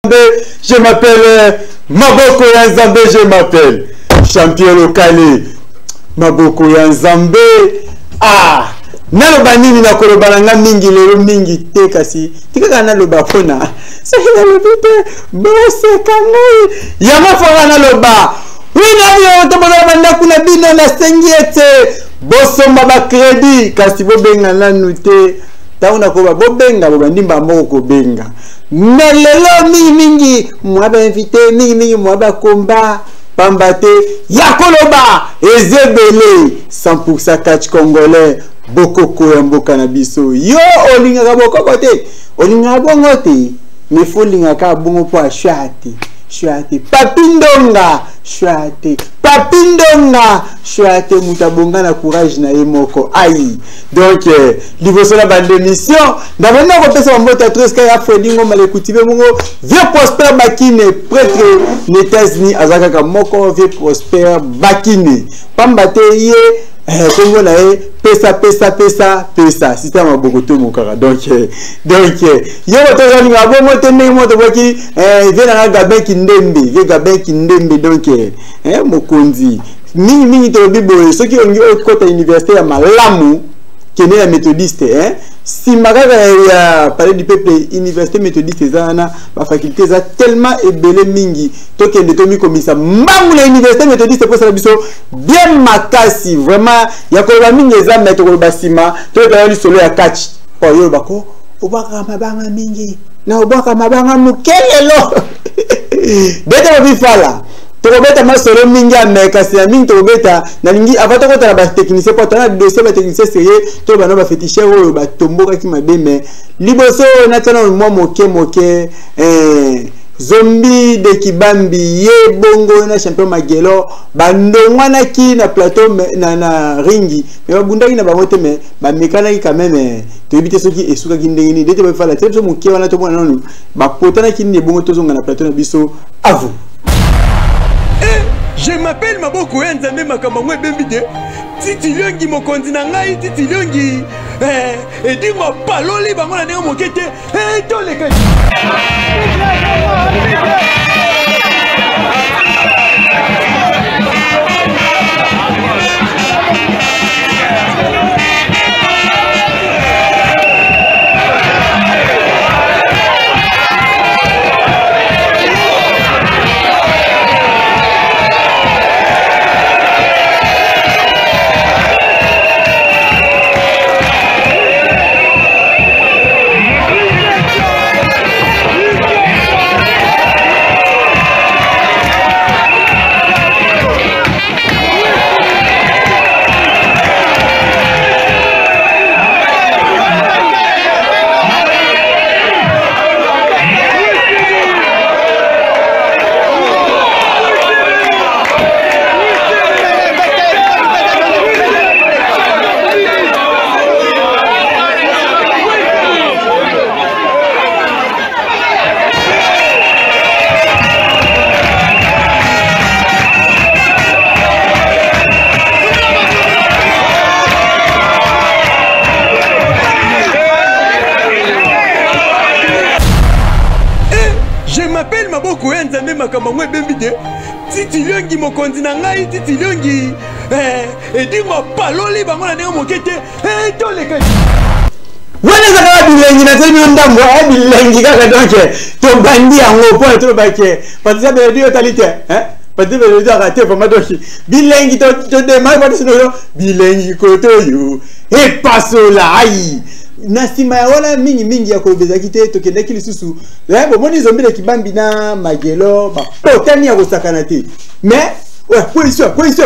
Nzambe, je m'appelle Maboko ya Nzambe, je m'appelle champion lokale Maboko ya Nzambe. Ah, naloba nini? Nakoloba na nga mingi lelo mingi te, kasi tikaka naloba mpona soki nalobi te boseka ngai, yango faka naloba. Wina to bozala bandako na bino, nasengi ete bosomba bacrédit, kasi bobenga nanu te. Ntango nakoba bobenga, bobandi mbala moko kobenga. Me lelo mingimingi mwa bainvité, mingimingi mwa bakomba, pamba te ya koloba eza ebele. 100% catch congolais, bokoko ya mboka na biso. Yo olingaka bokoko te, olingaka bongo te, mais fo olingaka bongo mpo ashwa te, shwa te. Papi Ndonga, shwa te. Papi Ndonga, shwa te. Moto abonga na courage na ye moko ai. Donc liboso na bande émission, ndabandi na kopesa bambote ya treska ya Fredi Ngoma lekutibe bongo vieux Prosper Bakine, prêtre na États-Unis, aza kaka moko vieux Prosper Bakine, pamba te ye kombo na ye pesa pesa pesa pesa sita maboko to mokaka. Donc yo moto ozalinga bongo te, ndenge moto boki vie nanga Gabin Kindembe, vie Gabin Kindembe. Donc mokonzi mingi mingi tolobi boye, soki olingi okota université ya malamu, kende na méthodiste, hein? Nsima kaka ya Palais du Peuple, université méthodiste eza wana, bafaculté eza tellement ebele mingi. Tokende tomikomisa mbangu na université méthodiste mpo esala biso bien makasi. Vraiment ya koloba mingi eza, me tokoloba nsima. Toyokana lisolo ya catch oyo olobako obwaka mabanga mingi na obwaka mabanga moke lelo. Bete bobifala, tokobeta masolo mingi ya me, kasi na mingi tokobeta, nalingi avant tokota na batechnicien, po tona dossier batechnicien sérieux to bana baféticheur oyo batombokaki mabe. Me liboso natia nano mwa moke moke, Zombi de Kibambi ye bongo na champion Magelo bandongwanaki na plateau na ringi, me babundaki na bango te, me bamekanaki quand même. Toyebi te soki esukaki ndenge nini. Dete bafala te biso moke wana, tomona nanu bapotanaki nini, ebongo tozonga na plateau na biso. À vous. Je m'appelle Maboko ya Nzambe. Makambo yango ebembi te. Titi Liongi, mokonzi na ngai Titi Liongi, edingo apaloli bango na ndenge moke te. Toleka. Je m'appelle Maboko ya Nzambe. Makambo yango ebembi te. Titi Liongi, mokonzi na ngai Titi Liongi, edingo apaloli bango na ndenge moke te. Toleka. Wana eza kaka bilengi, nateli bino ndambo ya bilengi kaka. Donc tobandi yango mpo na tolobake Patricia Beledi otali te, Patricia Beledi aka te vraiment. Donc bilengi todemare patricia bilengi kote oyo epasola ai na nsima ya wana mingimingi ya koloba ezalaki te. Tokendaki lisusu, bomoni Zombile Kibambi na Magelo bapotani ya kosakana te, mais kwesi kwesi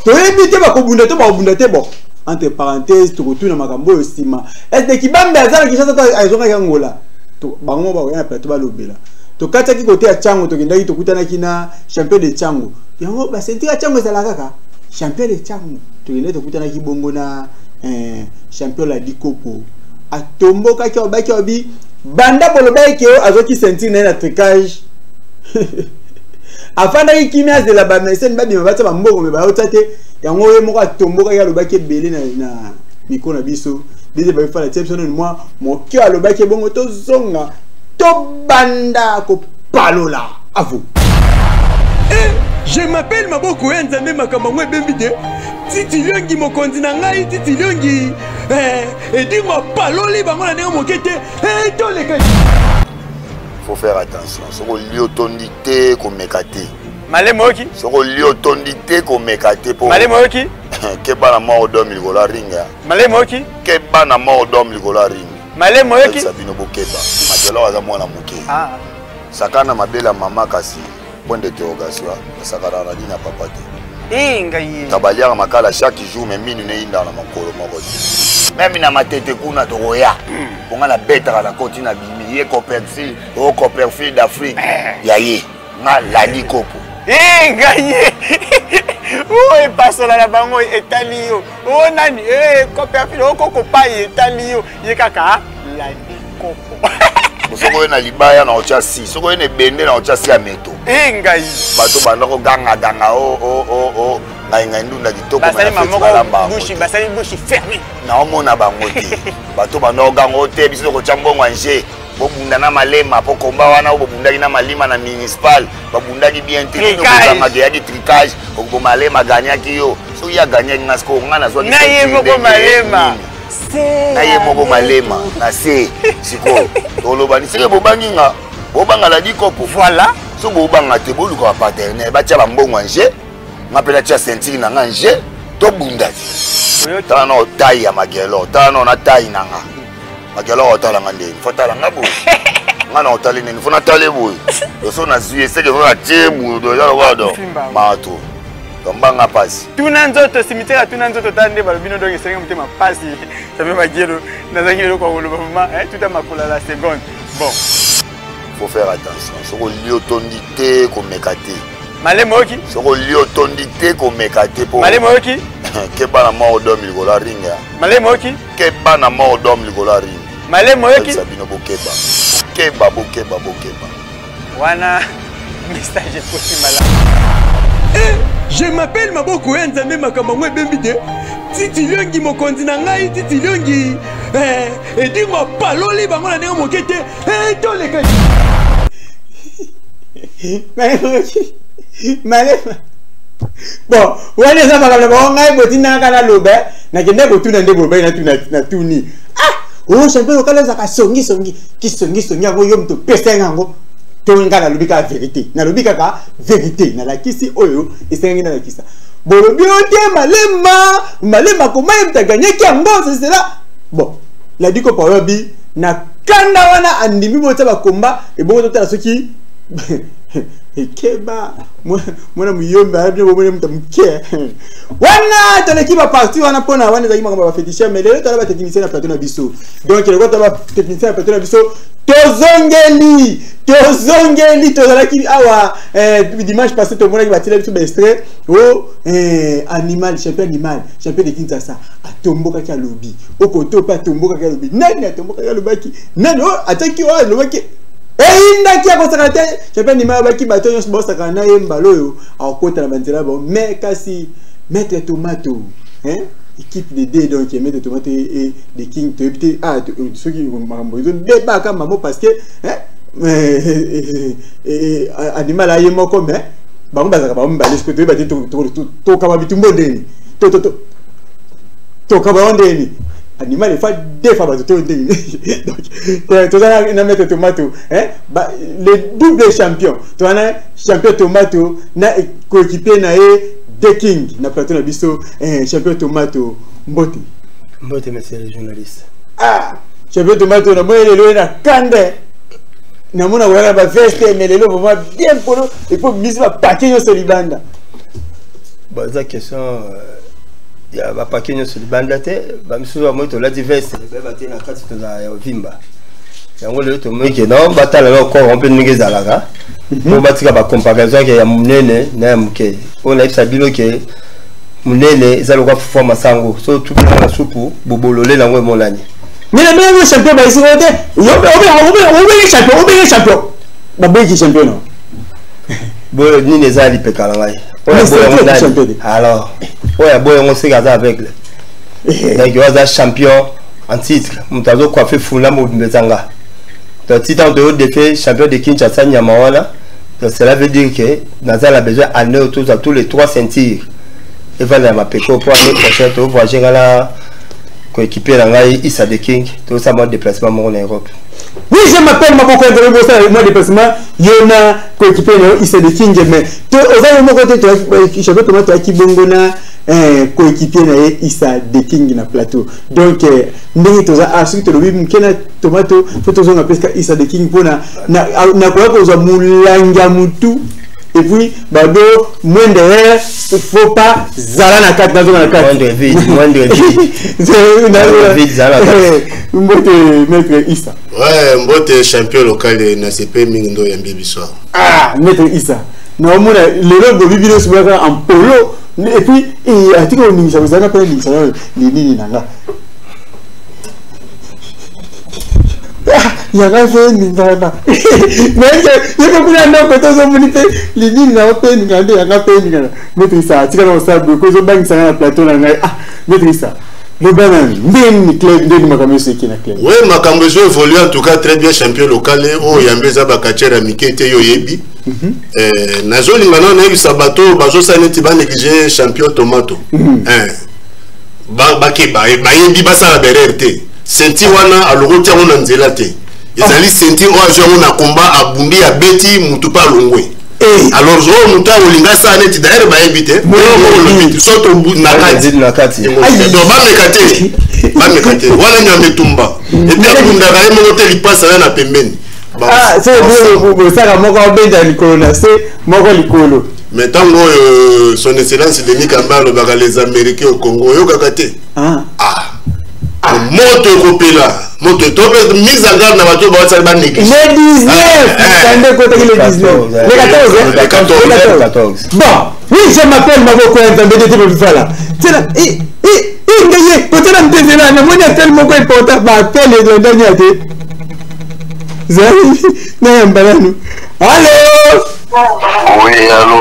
toyebi te bakobunda to bakobunda te. Bon, entre parenthèse, tokotuna makambo oyo nsima. Est Kibambi aza na Kinshasa to azongaki Angola? Bango bakoya na plateau balobela. Tokatiaki kote ya Ntiango, tokendaki tokutanaki na champion de Ntiango. Yango basentire ya Ntiango ezala kaka champion de Ntiango. Tokendaki tokutanaki bongo na champion Ladikopo, atombokaki, alobaki alobi banda bolobaki ke azwaki ceinture na ye na trucage, afandaki kimia, azela bamesene babima batia bambongo, me bayotia te. Yango ye moko atombokaki, alobaki ebele na micro na biso. Deuxième bafala tia biso nini mwa moke alobaki, ebongo tozonga tobanda. Palola à vous. Eh, je m'appelle Maboko ya Nzambe makambo yango ebembi te. Titi Liongi mokonzi na ngai Titi Liongi. Eh, edingo apaloli bango na ndenge moke te. Eh, toleka. Faut faire attention. Soko olie otondi te komeka te. Malema oyoki? Soko olie otondi te komeka te po. Malema oyoki? Keba na mort d'homme likolo ya ring. Malema oyoki? Keba na mort d'homme likolo ya ring. Malema oyoki? Bino bokeba. Makelo aza mwana moke. Ah. Sakana mabele ya mama kasi point d'interrogation asakana na nini ya papa te. Eh, ngai. Tabaliaka makala chaque jour mais minu ne yindaka na makolo moko te. Meme na matete kuna tokoya. Bonga na betaka na koti na bimi ye Copperfield, o Copperfield d'Afrique ya ye. Nga ladi kopo. Eh, ngai. O epasola na bango etali yo. O nani? Eh, Copperfield o koko pai etali yo. Ye kaka ladi kopo. Soki oye na libaya na otya si, soki oye na ebende na otya si ya meto. Eh, ngai. Bato banda kogangaganga o o o o ngai ngai ndunda kitoko basali na feti balamba mamoko bushi basali bushi fermé. Naomona bango te. Bato banda koganga o te biso tokotya mbongo ya nje. Bobunda na malema po komba wana oyo bobundaki na malima na municipal babundaki bien te. Bino Tricage. bozangaka eyaki tricage, okoboma malema gagnaki yo. Soki ye agagnaki nga sikoyo nga nazwaki Na ye ceinture moko ndenge malema. nini? Na ye moko malema na se sikoyo toloba ni seke bobangi nga bobanga ladi kopo. Voilà. So bobanga te boluka ba partenaire batia ba mbongo nje nga mpe natia ceinture na nga nje tobunda te. Tala na otai ya Magelo, tala na na tai na nga. Magelo otala nga ndeni, fo tala nga boye. Nga na otali nini, fo natale boye. Yoso nazwi eseke fo natie boye, do eza lokola do. Mato. Mbanga pasi. Tuna nzoto cimetière tuna nzoto tala nde balobi no donc esengi motema pasi. Ça fait Magielo nazangi eloko ya koloba vraiment, hein, tout makolo la seconde. Bon. Faut faire attention. Soko olie otondi te komeka te. Malema oyoki? Soko olie otondi te komeka te po. Malema oyoki? Keba na mort d'homme likolo ya ring. Malema oyoki? Keba na mort d'homme likolo ya ring. Malema oyoki? Bino bokeba. Keba bokeba bokeba. Wana message ekoti malamu. Eh, je m'appelle Maboko ya Nzambe makambo yango ebembi te. Titi Liongi mokonzi na ngai Titi Liongi. Eh, edingo apaloli bango na ndenge moke te. Eh, toleka. Malema. Bon, wana eza makambo na bango ngai botindaka naloba nakende kotuna nde bobai natuni. Ah, oh champion local ezalaka songi songi kisongi songi yango yo moto opesa yango to ngai nalobi kaka vérité, nalobi kaka vérité, nalakisi oyo esengaki nalakisa. Bolobi oyo te malema malema koma ye moto aganyaki yango c'est cela. Bon, ladi kopa oyo na kanda wana andimi botia bakomba ebongo totala soki ekeba mwana muyombe ayebi bomoni moto moke wana toleki baparti wana mpona wana ezalaki makambo ya baféticheur, mais lelo tola batechnicien na plateau na biso. Donc eloko tola batechnicien na plateau na biso, tozongeli tozongeli tozalaki awa dimanche passé tomonaki batiela biso baextrait o animal champion, animal champion de Kinshasa atombokaki alobi okoto mpe atombokaki alobi nani atombokaki alobaki nani o atiaki oyo alobaki eyindaki akosakana te. Champion animal alobaki bato nyonso baosakana na ye mbala oyo akokota na banzela bao. Mais kasi maître Tomato, hein? Équipe de D, donc maître Tomato et de King toyebi te ah soki makambo ezobebaka mamo parce que, hein? Animal aye moko mais bango bazalaka bango mibale soki toyeba te tokaba bitumbo ndeni tokaba yo ndeni animal efa defa bato to ndeni. Donc toza na maître Tomato, hein? Ba, le double champion, toza na champion Tomato na coéquipier na ye The King na plateau na biso. Champion Tomato, mbote. Mbote, monsieur le journaliste. Ah, champion Tomato, namoni lelo ye na kanda namona koyaka baveste mais lelo vraiment bien polo et puis bimisi bapaquet nyonso libanda. Bon, eza question ya bapaquet nyonso libanda te. Bamisusu bamoi tolati veste bayeba te na kati tozala ya vimba yango. Lelo tomoi ke non batala na corps mpe ndenge ezalaka mpo batika bacomparaison ke ya monene na ya moke. Oyo nayebisa bino ke monene eza lokwa fufu ya masango so tubi na supu bobolole nango emonani. Mais na bengi champion bayisi ko te obenge champion, obenge champion babengiki champion non. Boyo nini eza ya lipeka na ngai oyo aboyango nani? Alors oyo aboyango seke aza aveugle. Donc oyo aza champion en titre, moto azocoiffe fula mobimba eza nga. Donc ti ntango toyo défier champion de Kinshasa nyama wana, donc cela veut dire que naza na besoin année oyo tozwa tous les trois ceintures evanda ya mapeko, mpo année prochaine to voyage nga na coéquipier na ngai Issa de King, tosala mwa déplacement moko na Europe. Oui, je m'appelle Maboko Nzambe, bosala mwa déplacement yo na coéquipier na yo Issa de King. Mais to oza yo moko te, champion Thomas, toyaki bongo na coéquipier na ye Issa de King na plateau. Donc ndenge toza, ah, soki tolobi moke na Tomato, fo tozonga presque Issa de King mpona nakoya kozwa molangi ya mutu et puis bado moins derrière, faut pas zala na kati, nazonga na kati. Moindre vide, moindre vide. Vide, zala na kati. Mbote, maître Issa. Ouais, mbote champion local, na sepe mingi ndo yambi biso. Ah, maître Issa, naomona lelo bobi bino sobolaka en polo et puis atika koningisa kozalaka mpe ningisa nini na nga yanga mpe eningana, mais yeko kuna ndako tozomoni mpe linini nango mpe eningana nde yanga mpe eningana. Maître Issa, atika na kosala boye kozobangisa ngai na plateau na ngai. Ah, maître Issa, loba nani, ndenge nini club, ndenge makambo nyonso eke na club? Oui, makambo ezo évolue en tout cas très bien, champion local. Oyo yambi eza bacatcheurs ya mike te, yo oyebi. Nazolinga nano nayebisa bato oyo bazosala neti banéglige champion Tomato. Bakeba, bayebi basala berere te. Ceinture wana alokoti yango na nzela te, ezali ceinture oyo azwi yango na komba, abundi, abeti mutu mpe alongwe. Alors oyo moto akolinga asala neti, d'ailleurs bayebi te olobi so to na kati. Na kati. Donc bameka te, bameka te. Wana nyama etumba, et puis abundaka ye moko te, lipasa na pembeni. Bosaka moko abenda likolo na se, moko likolo. Mais ntango oyo son excellence Denis Kamba alobaka les Américains au Congo, oyokaka te. Ah, moto ekopela, moto to mpe mise en garde na bato oyo bawasali banéglige. Le 19 kande ekotaki, le 19, le 14. Le 14. Le 14. Bon, oui, je m'appelle Maboko ya Nzambe de Voilà tena ndenge kotala mtezela, namoni appel moko important, baappel ezondani ya te, zali nayamba nanu. Allo? Oui, allô.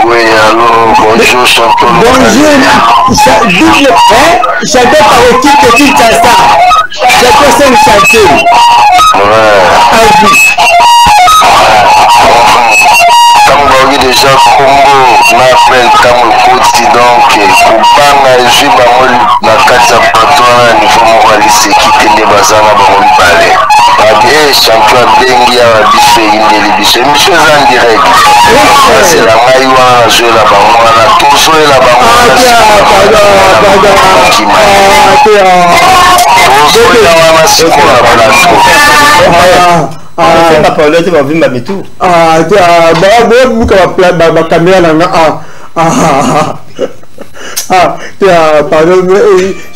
Oui, allô. Bonjour, champion. Bonjour, double, hein, champion par équipe de Kinshasa, champion 5 chantier. Ouais. Ah oui. Ntango bayoki déjà kombo na appel, ntango ekoti, donc kobanga ezwi bango na kati ya plateau wana, niveau moko ya liseki te nde baza na bango mibale. Babi e champion abengi awa biso, eyindeli biso, émission eza en direct, basela ngai wana, nazoyela bango wana, tozoyela bango wana, kima tozoya wana sikoyo na plateau. Asenga Paulo te, bavimba mitu. Babuka bacaméra na nga. Ah, pardon,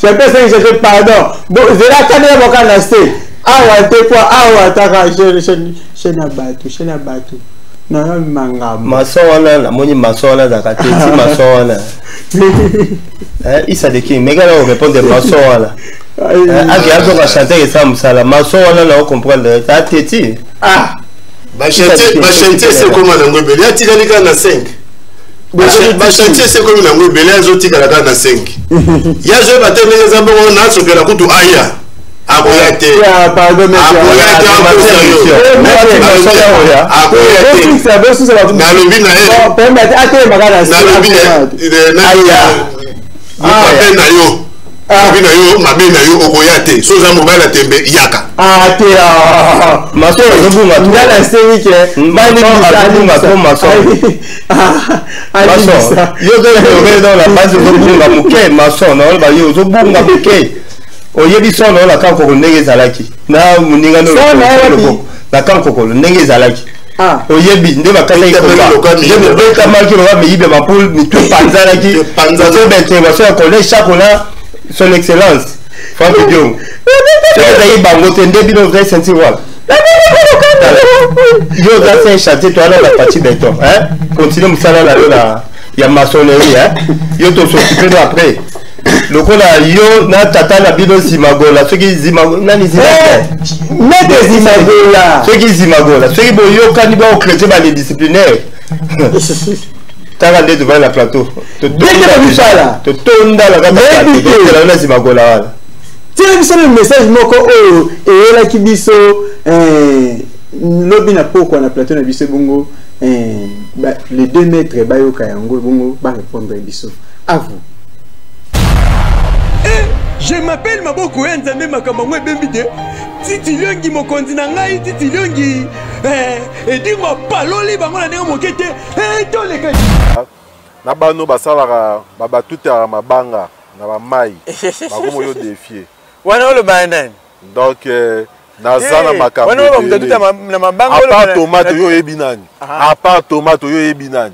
champion 5 chantier, pardon. Bon, zela caméra moka na se awa te kwa awa, taka chaîne ya bato, chaîne ya bato na mangambo. Maçon wana, namoni maçon wana azalaka te ti maçon wana. Issa de King, meka na korépondre maçon wana ake azonga chanteur, esala mosala. Maçon wana na ocomprendre ateti. Ah. Bachantier ese ekóma nango ebele, atikali kaka na 5 bachantier, ese ekomi nango ebele, azotikala kaka na 5. Ye azoyeba te ndenge eza bongo, nasopela kutu aya, akoya te, akoya te, akosa yo, akoya te. Nalobi na ye, nalobi mabe na yo, mabe na yo, mabe na yo, okoya te. So oza mobali ya tembe, yaka. Te. Maçon azobunga. Nga nasengi ke Azobunga trop, maçon. Maçon, yo ozokende dans la base, ozobunga moke. Maçon naoloba, yo ozobunga moke. Oyebi so naola kankokolo ndenge ezalaki na moninga na kankokolo ndenge ezalaki, oyebi nde bakataki nde bobetamaki loka miyibi ya mapule, mitu epanzanaki tobe intervention ya collège Chakola, son excellence Frank Diongo. Soki ezalaki bango te, nde bino ozali ceinture wana, yo oza cinq chantier, towana na parti béton. Continue mosala na yo na ya maçonnerie, yo tos'occupe no après, lokola yo na tata na bino Zimagola, soki nani? Maître Zimagola. Soki Zimagola, soki boyokani, baochrétien bale disciplinaire, tala nde tovandi na plateau. Bisala. Totondala kaka na Zimagola wana. Tiela biso na message moko oyo eyelaki biso eh, lobi na pokwa na plateau na biso, ebongo eh, ba, les deux maîtres bayoka yango, ebongo barépondre biso. À vous. Eh, je m'appelle Maboko ya Nzambe, makambo yango ebembi te. Titi Liongi mokonzi na ngai, Titi Liongi eh, edingo apaloli bango na ndenge moke te eh, toleka na bano basalaka babatutaka mabanga na bamai bakomo yo défier. Wana oloba nani? Donc naza na makambo à part tomate oyo oyebi nani, à part tomate oyo oyebi nani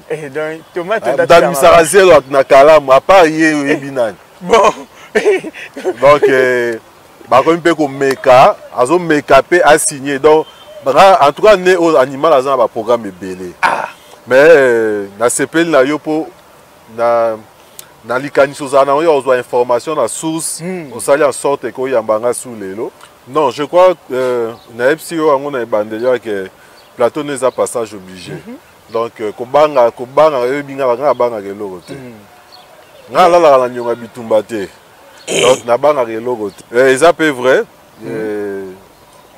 damisaka zelo na kalamu, à part ye oyebi nani? Bon. Donc bakomi mpe komeka, azomeka mpe asigne. Donc en tout cas ne oyo animal aza na baprogramme ebele, mais nasepeli na yo mpo na likanisi ozala na oyo ozwa information na source, osali en sorte ke oyamba nga su lelo. Non, je crois nayebisi yo yango na ebandeli yake plateau no eza passage obligé. Donc kobanga kobanga oyebi nga nga abangaka eloko te. Nga alalaka na nionga bitumba te, donc nabangaka eloko te. Eza mpe vrai,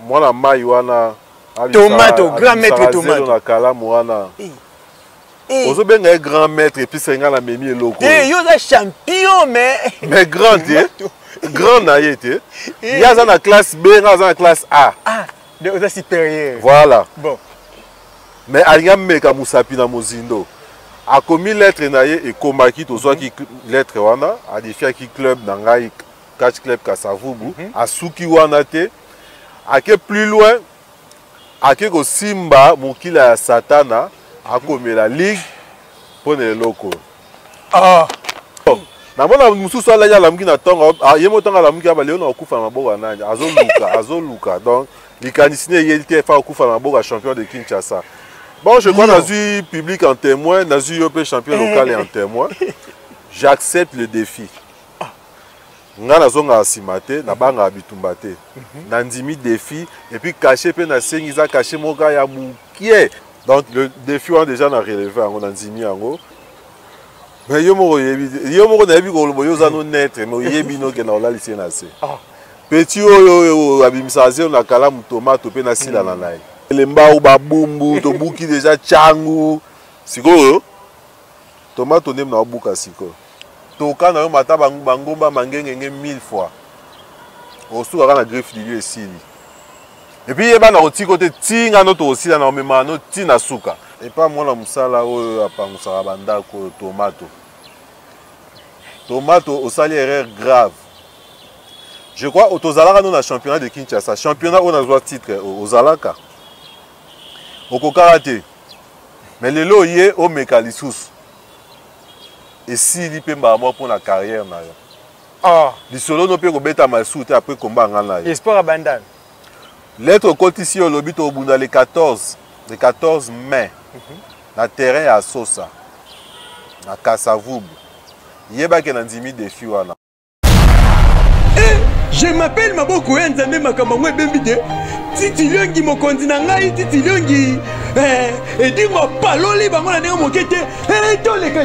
mwana mai wana. Tomato, grand maître Tomato. Na kalamu wana ozobenga ye grand maître, episa nga na memi eloko. Te, yo oza champion, mais Mais grand te, grand na ye te. Ye aza na classe B, nga aza na classe A. Ah, donc oza supérieur. Voilà. Bon. Mais alingi ameka mosapi na mozindo. Akomi lettre na ye, ekomaki, tozwaki lettre wana, adéfiaki club na ngai, Catch Club Kasavubu. Asuki wana te, ake plus loin, ake kosimba mokila ya Satana, akomela ligue mpo na eloko. Namona mosusu alaki, alamuki na ntongo, ye mo ntongo alamuki, aba leo na kokufa na maboko ya nani? Azoluka, azoluka. Donc likanisi ne eyeli te, efa kokufa na maboko ya champion de Kinshasa. Bon, je crois nazwi public en témoin, nazwi yo mpe champion local en témoin. J'accepte le défi. Ngai nazongaka nsima te, nabangaka bitumba te. Nandimi défi, et puis cachet mpe nasengi eza cachet moko ya mokie. Donc le défi wana déjà na relevé yango, nandimi yango. Mais yo moko oyebi, yo moko nayebi koloba, yo oza no netre, mais oyebi nokenda kolalisa ye na se. Petit oyo oyo abimisaka zelo na kalamu, tomato mpe nasilana na ye. Lembau babumbu tobuki déjà cangu, sikoyo tomato nde na obuka sikoyo. Toka na yo mata bangomba mangengenge mille fois, osukaka na griffe du lieu, esili. Et puis yeba na kotika te, tinga no tokosila na omemaka no ntina suka. Epa mwana mosala oyo apangusaka bandako oyo, tomato, tomato, osali erreur grave. Je crois tozalaka no na championnat de Kinshasa, championnat oyo nazwa titre, ozalaka okokaka te. Mais lelo ye omeka lisusu, esili mpe mbala moko mpona carrière na yo. Lisolo no mpe kobetama lisusu te après komba nga na yo. Espoir abandana. Lettre okotisi, olobi tobunda le 14, le 14 mai na terrain ya Sosa na Kasavubu. Yebake na ndimi défi wana. Eh, je m'appelle Maboko ya Nzambe, makambo yango ebembi te. Titi Liongi mokonzi na ngai, Titi Liongi eh, edingo apaloli bango na ndenge moke te eh, toleka.